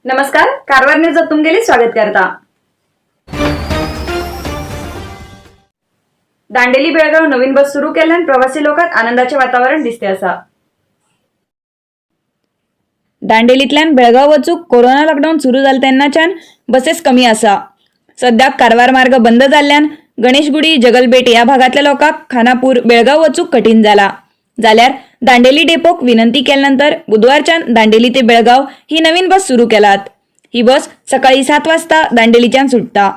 नमस्कार, कारवार न्यूजात तुमगेले स्वागत करता. दांडेली बेळगाव नवीन बस सुरू केल्यान प्रवासी लोकांत आनंदाचे वातावरण दिसते असा. दांडेलींतल्यान बेळगाव वचूक कोरोना लॉकडाऊन सुरू जालें तेन्नाच्यान बसेस कमी आसा. सद्याक कारवार मार्ग बंद जाल्ल्यान गणेशगुडी, जगलबेट ह्या भागांतल्या लोकांक खानापूर, बेळगाव वचूक कठीण जाला. जाल्यार दांडेली डेपोक विनंती केल्या नंतर बुधवारच्यान दांडेली ते बेळगाव ही नवीन बस सुरू केलात. ही बस सकाळी 7 वाजता दांडेलीच्यान सुटता.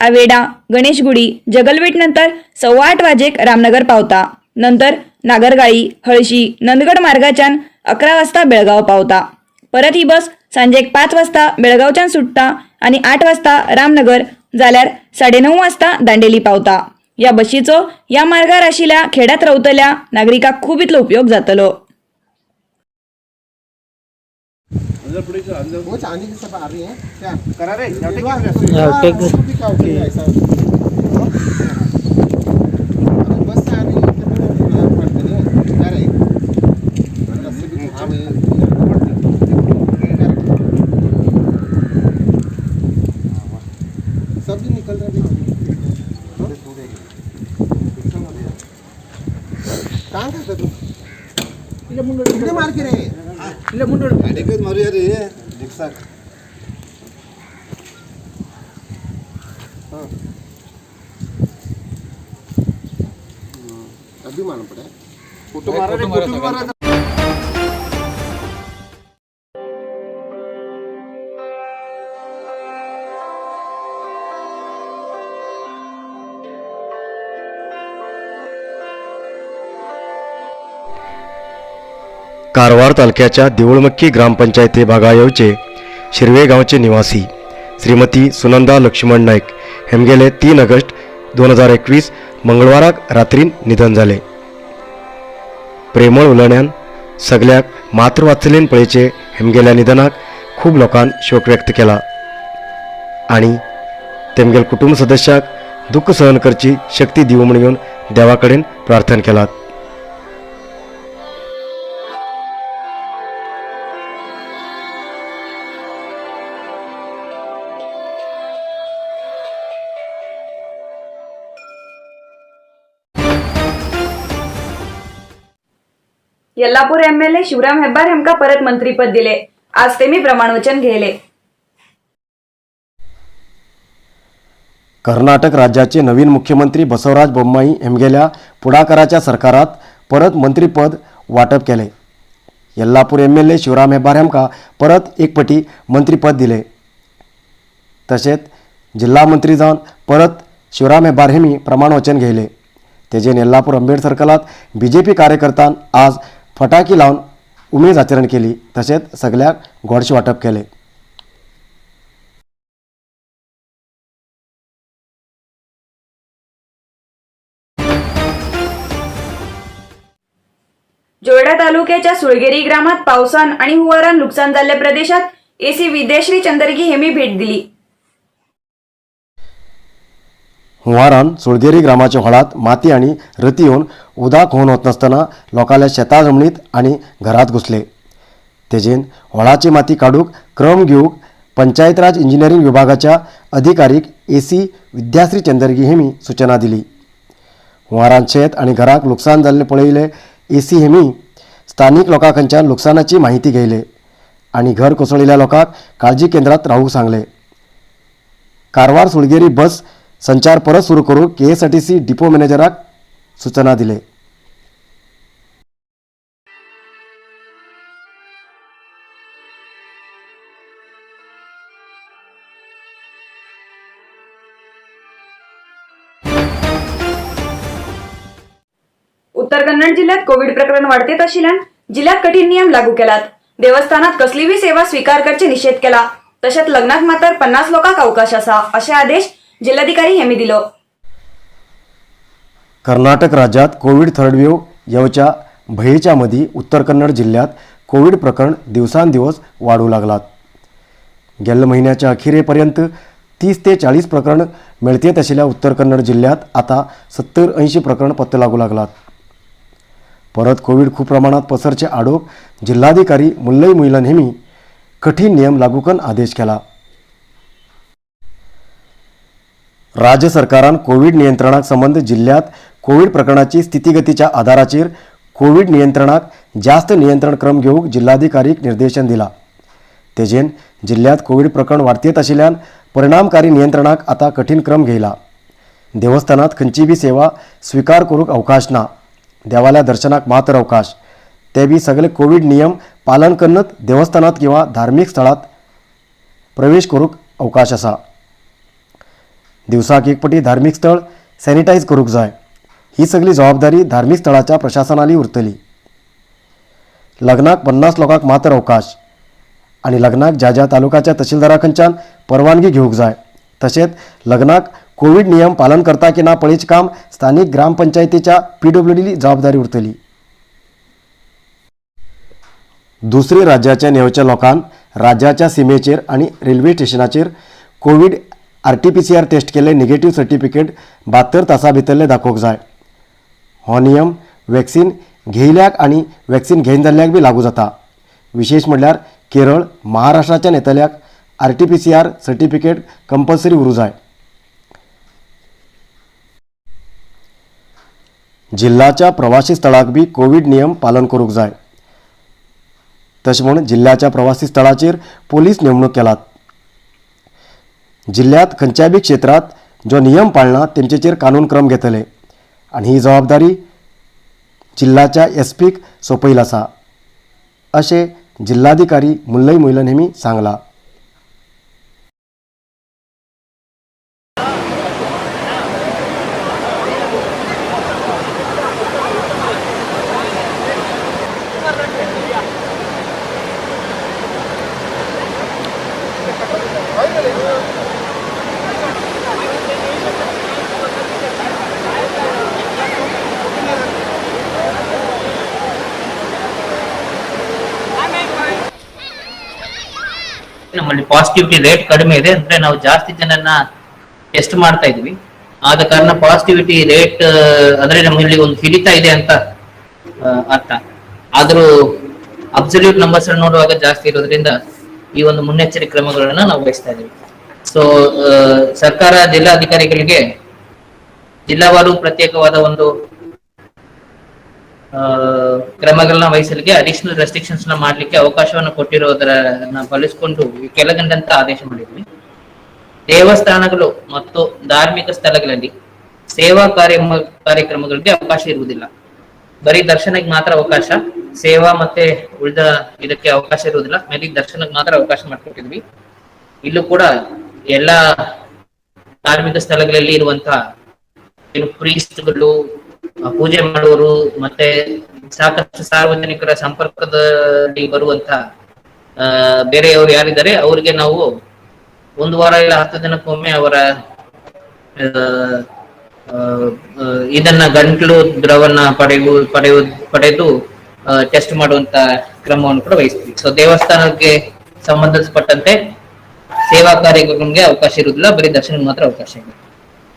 आवेडा, गणेशगुडी, जगलबेट नंतर 8:15 वाजेक रामनगर पावता. नंतर नागरगाळी, हळशी, नंदगड मार्गाच्यान 11 वाजता बेळगाव पावता. परत ही बस सांजेक 5 वाजता बेळगावच्यान सुटता आणि 8 वाजता रामनगर, जाल्यार 9:30 वाजता दांडेली पावता. या बशीचो या मार्गार आशिल्ल्या खेड्यात रावतल्या नागरिकांक खूब इतलो उपयोग जातलो. वो चांदी की सब आ रही है क्या? करा रे. उसको भी क्या होता है ऐसा? अरे बस से आ रही है तो पड़ते नहीं क्या रे? रस्से भी हाँ भाई, सब भी निकल रहे हैं। कहाँ करता तू? इकडे मार के रे. मारूया रे रिक्षा. हाँ, अभी मालूम पड़ा. फोटो मारा रे, फोटो मारा. कारवार तालुक्याच्या देऊळमक्की ग्रामपंचायती भागा येवचे शिरवे गांवचे निवासी श्रीमती सुनंदा लक्ष्मण नाईक हेमगेले 3 ऑगस्ट 2021 मंगळवाराक रात्रीन निधन जालें. प्रेमळ उलोवण्यान सगल्याक मातृवात्सल्येन पळयचे हेमगेल्या निधनाक खूब लोकान शोक व्यक्त केला आनी तेमगेल कुटुंब सदस्याक दुःख सहन करची शक्ती दिवं म्हणून देवा कडेन प्रार्थना केलात. येल्लापूर एमएलए शिवराम हेब्बार हेमका परत मंत्रीपद दिले. आज तेमी प्रमाणवचन घेले. कर्नाटक राज्याचे नवीन मुख्यमंत्री बसवराज बोम्माई हेमगेल्या पुढाकाराच्या सरकारात परत मंत्रीपद वाटप केले. येल्लापूर एमएलए शिवराम हेब्बार हेमका परत एक पटी मंत्रीपद दिले. तशेंच जिल्हा मंत्री जावन परत शिवराम हेब्बार हेमी प्रमाणवचन घेयले. तेजेन येल्लापूर आंबेड सर्कलात बीजेपी कार्यकर्त्यान आज फटाकी लावन उमेद आचरण केली, तशेंच सगल्याक गोडशें वांटप केलें. जोर्डा तालुक्याच्या सुळगेरी ग्रामात पावसान आणि हुवारान नुकसान जाल्ल्या प्रदेशात एसी विद्याश्री चंदरगी हेमी भेट दिली. हुंवारान सुळगेरी ग्रामाच्या व्हाळात माती आनी रती येवन उदक व्हांवन वचनासतना लोकांल्या शेता जमनीत आनी घरांत घुसले. तेजेन व्हाळाची माती काडूंक क्रम घेवंक पंचायत राज इंजिनियरींग विभागाच्या अधिकारीक एसी विद्याश्री चंदरगी हेमी सूचना दिली. हुंवारान शेत आनी घराक लुकसाण जाल्लें पळयलें. एसी हेमी स्थानीक लोकां कडच्यान लुकसाणाची माहिती घेयले आनी घर कोसळिल्ल्या लोकांक काळजी केंद्रात रावूंक सांगलें. कारवार सुळगेरी बस संचार परत सुरू करूंक केएसआरटीसी डिपो मॅनेजराक सूचना दिले. उत्तर कन्नड जिल्ह्यात कोविड प्रकरण वाढतेच आशिल्ल्यान जिल्ह्यात कठीण नियम लागू केलात. देवस्थानात कसलीवी सेवा स्वीकार करचे निषेध केला. तशेंच लग्नाक मात्र 50 लोकांक अवकाश आसा अशे आदेश जिल्हाधिकारी हेमी दिलो. कर्नाटक राज्यात कोविड थर्ड वेव येवच्या भंयेच्या मदीं उत्तर कन्नड जिल्ल्यांत कोविड प्रकरण दिवसान दिवस वाडूं लागलात. गेल्ल्या म्हयन्याच्या अखेरेपर्यंत 30 ते 40 प्रकरण मेळतेत आशिल्ल्या उत्तर कन्नड जिल्ल्यांत आतां 70-80 प्रकरण पत्तो लागूं लागलात. परत कोविड खूब प्रमाणात पसरचे आडोवंक जिल्हाधिकारी मुल्लई मुयलन हेमी कठीण नियम लागू करून आदेश केला. राज्य सरकारान कोवीड नियंत्रणाक संबंद जिल्ल्यांत कोवीड प्रकरणाची स्थितीगतीच्या आदाराचेर कोवीड नियंत्रणाक जास्त नियंत्रण क्रम घेवंक जिल्हाधिकारीक निर्देशन दिला. तेजेन जिल्ल्यांत कोवीड प्रकरण वाडतीत आशिल्ल्यान परिणामकारी नियंत्रणाक आतां कठीण क्रम घेयला. देवस्थानात खंयची बी सेवा स्विकार करूंक अवकाश ना. देवाल्या दर्शनाक मात्र अवकाश, ते बी सगळे कोवीड नियम पालन करनत देवस्थानात किंवा धार्मीक स्थळात प्रवेश करूंक अवकाश आसा. दिवसाक एक पटी धार्मीक स्थळ सॅनिटायज करूंक जाय. ही सगळी जबाबदारी धार्मीक स्थळाच्या प्रशासनाली उरतली. लग्नाक 50 लोकांक मात्र अवकाश आनी लग्नाक ज्या ज्या तालुकाच्या तहसीलदारा कडच्यान परवानगी घेवंक जाय. तशेंच लग्नाक कोवीड नियम पालन करता की ना पळयचें काम स्थानीक ग्रामपंचायतीच्या पीडब्ल्यूडी जबाबदारी उरतली. दुसरे राज्याच्या येवच्या लोकांक राज्याच्या सिमेचेर आनी रेल्वे स्टेशनाचेर कोवीड आरटीपीसीआर टेस्ट केल्ले निगेटीव सर्टिफिकेट 72 तासां भितरले दाखोवंक जाय. हो नियम वॅक्सिन घेयल्याक आनी वॅक्सिन घेयन जाल्ल्याक बी लागू जाता. विशेश म्हणल्यार केरळ, महाराष्ट्राच्यान येतल्याक आरटीपीसीआर सर्टिफिकेट कंपल्सरी उरूं जाय. जिल्ल्याच्या प्रवासी स्थळाक बी कोवीड नियम पालन करूंक जाय. तशें म्हूण जिल्ल्याच्या प्रवासी स्थळाचेर पोलीस नेमणूक केलात. जिल्ल्यांत खंयच्याय बी क्षेत्रांत जो नियम पाळना तेमचेचेर कानून क्रम घेतले आनी ही जबाबदारी जिल्ल्याच्या एसपीक सोंपयला आसा, अशें जिल्हाधिकारी मुल्लई मोहिलन हेमी सांगलां. ನಮ್ಮಲ್ಲಿ ಪಾಸಿಟಿವಿಟಿ ರೇಟ್ ಕಡಿಮೆ ಇದೆ ಅಂದ್ರೆ ನಾವು ಜಾಸ್ತಿ ಜನನ್ನ ಟೆಸ್ಟ್ ಮಾಡ್ತಾ ಇದೀವಿ. ಆದ ಕಾರಣ ಪಾಸಿಟಿವಿಟಿ ರೇಟ್ ಅಂದ್ರೆ ನಮ್ಮಲ್ಲಿ ಒಂದು ಹಿಡಿತಾ ಇದೆ ಅಂತ ಅರ್ಥ. ಆದ್ರೂ ಅಬ್ಸಲ್ಯೂಟ್ ನಂಬರ್ಸ್ ನೋಡುವಾಗ ಜಾಸ್ತಿ ಇರೋದ್ರಿಂದ ಈ ಒಂದು ಮುನ್ನೆಚ್ಚರಿಕೆ ಕ್ರಮಗಳನ್ನ ನಾವು ವಹಿಸ್ತಾ ಇದೀವಿ. ಸೊ ಸರ್ಕಾರ ಜಿಲ್ಲಾಧಿಕಾರಿಗಳಿಗೆ ಜಿಲ್ಲಾವಾರು ಪ್ರತ್ಯೇಕವಾದ ಒಂದು ಕ್ರಮಗಳನ್ನ ವಹಿಸಲಿಕ್ಕೆ, ಅಡಿಷನಲ್ ರೆಸ್ಟ್ರಿಕ್ಷನ್ಸ್ ನ ಮಾಡ್ಲಿಕ್ಕೆ ಅವಕಾಶವನ್ನು ಕೊಟ್ಟಿರೋದನ್ನ ಬಳಸಿಕೊಂಡು ಈ ಕೆಳಗಂಡಂತ ಆದೇಶ ಮಾಡಿದ್ವಿ. ದೇವಸ್ಥಾನಗಳು ಮತ್ತು ಧಾರ್ಮಿಕ ಸ್ಥಳಗಳಲ್ಲಿ ಸೇವಾ ಕಾರ್ಯಕ್ರಮಗಳಿಗೆ ಅವಕಾಶ ಇರುವುದಿಲ್ಲ. ಬರೀ ದರ್ಶನಕ್ಕೆ ಮಾತ್ರ ಅವಕಾಶ, ಸೇವಾ ಮತ್ತೆ ಉಳಿದ ಇದಕ್ಕೆ ಅವಕಾಶ ಇರುವುದಿಲ್ಲ. ಮೇಲೆ ದರ್ಶನಕ್ಕೆ ಮಾತ್ರ ಅವಕಾಶ ಮಾಡಿಕೊಟ್ಟಿದ್ವಿ. ಇಲ್ಲೂ ಕೂಡ ಎಲ್ಲಾ ಧಾರ್ಮಿಕ ಸ್ಥಳಗಳಲ್ಲಿ ಇರುವಂತಹ ಏನು ಪ್ರೀಸ್ಟ್ಗಳು, ಪೂಜೆ ಮಾಡುವವರು ಮತ್ತೆ ಸಾಕಷ್ಟು ಸಾರ್ವಜನಿಕರ ಸಂಪರ್ಕದಲ್ಲಿ ಬರುವಂತಹ ಬೇರೆಯವರು ಯಾರಿದ್ದಾರೆ ಅವರಿಗೆ ನಾವು ಒಂದು ವಾರ ಇಲ್ಲ 10 ದಿನಕ್ಕೊಮ್ಮೆ ಅವರ ಇದನ್ನ ಗಂಟ್ಲು ದ್ರವನ್ನ ಪಡೆದು ಟೆಸ್ಟ್ ಮಾಡುವಂತ ಕ್ರಮವನ್ನು ಕೂಡ ವಹಿಸ್ತೀವಿ. ಸೊ ದೇವಸ್ಥಾನಕ್ಕೆ ಸಂಬಂಧಿಸಪಟ್ಟಂತೆ ಸೇವಾ ಕಾರ್ಯಕ್ರಮಕ್ಕೆ ಅವಕಾಶ ಇರುವುದಿಲ್ಲ, ಬರೀ ದರ್ಶನ ಮಾತ್ರ ಅವಕಾಶ ಇದೆ.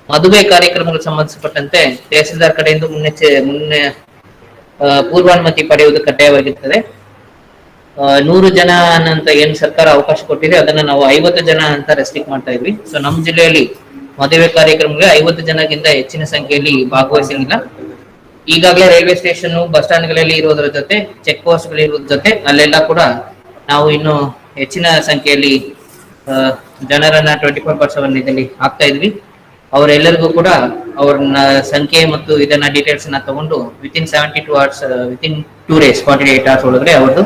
ಮದುವೆ ಕಾರ್ಯಕ್ರಮಗಳಿಗೆ ಸಂಬಂಧಿಸಪಟ್ಟಂತೆ ತಹಸೀಲ್ದಾರ್ ಕಡೆಯಿಂದ ಪೂರ್ವಾನುಮತಿ ಪಡೆಯುವುದು ಕಡ್ಡಾಯವಾಗಿರ್ತದೆ. 100 ಜನ ಅಂತ ಏನ್ ಸರ್ಕಾರ ಅವಕಾಶ ಕೊಟ್ಟಿದೆ ಅದನ್ನ ನಾವು 50 ಜನ ಅಂತ ರೆಸ್ಟ್ರಿಕ್ಟ್ ಮಾಡ್ತಾ ಇದ್ವಿ. ಸೊ ನಮ್ಮ ಜಿಲ್ಲೆಯಲ್ಲಿ ಮದುವೆ ಕಾರ್ಯಕ್ರಮಗಳಿಗೆ 50 ಜನಕ್ಕಿಂತ ಹೆಚ್ಚಿನ ಸಂಖ್ಯೆಯಲ್ಲಿ ಭಾಗವಹಿಸಲಿಲ್ಲ. ಈಗಾಗಲೇ ರೈಲ್ವೆ ಸ್ಟೇಷನ್, ಬಸ್ ಸ್ಟ್ಯಾಂಡ್ ಗಳಲ್ಲಿ ಇರೋದ್ರ ಜೊತೆ, ಚೆಕ್ ಪೋಸ್ಟ್ ಗಳಿರೋದ್ರ ಜೊತೆ ಅಲ್ಲೆಲ್ಲ ಕೂಡ ನಾವು ಇನ್ನು ಹೆಚ್ಚಿನ ಸಂಖ್ಯೆಯಲ್ಲಿ ಜನರನ್ನ 24/7 ಇದರಲ್ಲಿ ಹಾಕ್ತಾ ಇದ್ವಿ. ಅವರೆಲ್ಲರಿಗೂ ಕೂಡ ಅವ್ರನ್ನ ಸಂಖ್ಯೆ ಮತ್ತು ಇದನ್ನ ಡೀಟೇಲ್ಸ್ ನ ತಗೊಂಡು within 72 hours, within 2 days, 48 hours ಒಳಗಡೆ ಅವ್ರದ್ದು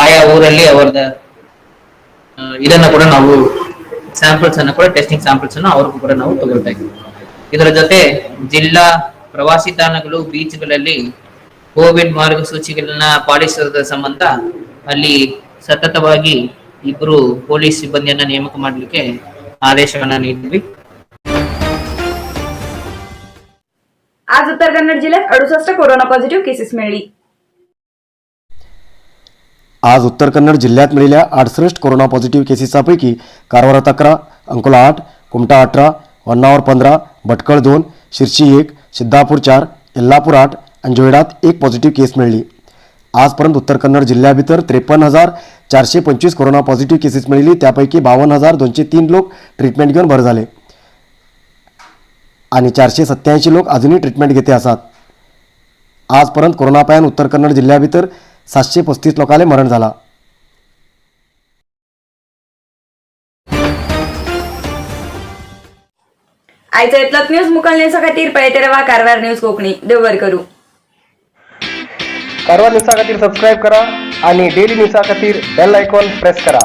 ಆಯಾ ಊರಲ್ಲಿ ಅವ್ರದ ಇದನ್ನ ಕೂಡ ನಾವು ಸ್ಯಾಂಪಲ್ಸ್ ಅನ್ನ ಕೂಡ, ಟೆಸ್ಟಿಂಗ್ ಸ್ಯಾಂಪಲ್ಸ್ ಅನ್ನ ಅವ್ರಿಗೂ ಕೂಡ ನಾವು ತಗೊಳ್ತಾ ಇದ್ವಿ. ಇದರ ಜೊತೆ ಜಿಲ್ಲಾ ಪ್ರವಾಸಿ ತಾಣಗಳು, ಬೀಚ್ಗಳಲ್ಲಿ ಕೋವಿಡ್ ಮಾರ್ಗಸೂಚಿಗಳನ್ನ ಪಾಲಿಸೋದ್ರ ಸಂಬಂಧ ಅಲ್ಲಿ ಸತತವಾಗಿ 2 ಪೊಲೀಸ್ ಸಿಬ್ಬಂದಿಯನ್ನ ನೇಮಕ ಮಾಡ್ಲಿಕ್ಕೆ ಆದೇಶವನ್ನ ನೀಡಿದ್ವಿ. आज उत्तर कन्नड जिल्ह्यात 68 कोरोना पॉझिटिव्ह केसेस मिळली. आज उत्तर कन्नड जिल्ह्यात मिळालेल्या 68 कोरोना पॉझिटिव्ह केसेसापैकी कारवारात 11, अंकोला 8, कुमठा 18, होन्नावर 15, भटकळ 2, शिरशी 1, सिद्धापूर 4, येल्लापूर 8 आणि जोयडात 1 पॉझिटिव्ह केस मिळली. आजपर्यंत उत्तर कन्नड जिल्ह्या भितर 53,425 कोरोना पॉझिटिव्ह केसेस मेळिल्ली. त्यापैकी 52,203 लोक ट्रिटमेंट घेवन बरे जाले आणि 487 लोक अजूनही ट्रिटमेंट घेते आसात. आजपर्यंत कोरोना पायान उत्तर कन्नड जिल्ह्या भितर 735 लोकांले मरण झाला. आयचो इतलोच न्यूज मुखाल न्यूजा खातीर पळयत रावा कारवार न्यूज कोंकणी. देव बरें करूं. कारवार न्यूजा खातीर सबस्क्रायब करा आणि डेली न्यूजा खातीर बेल आयकॉन प्रेस करा.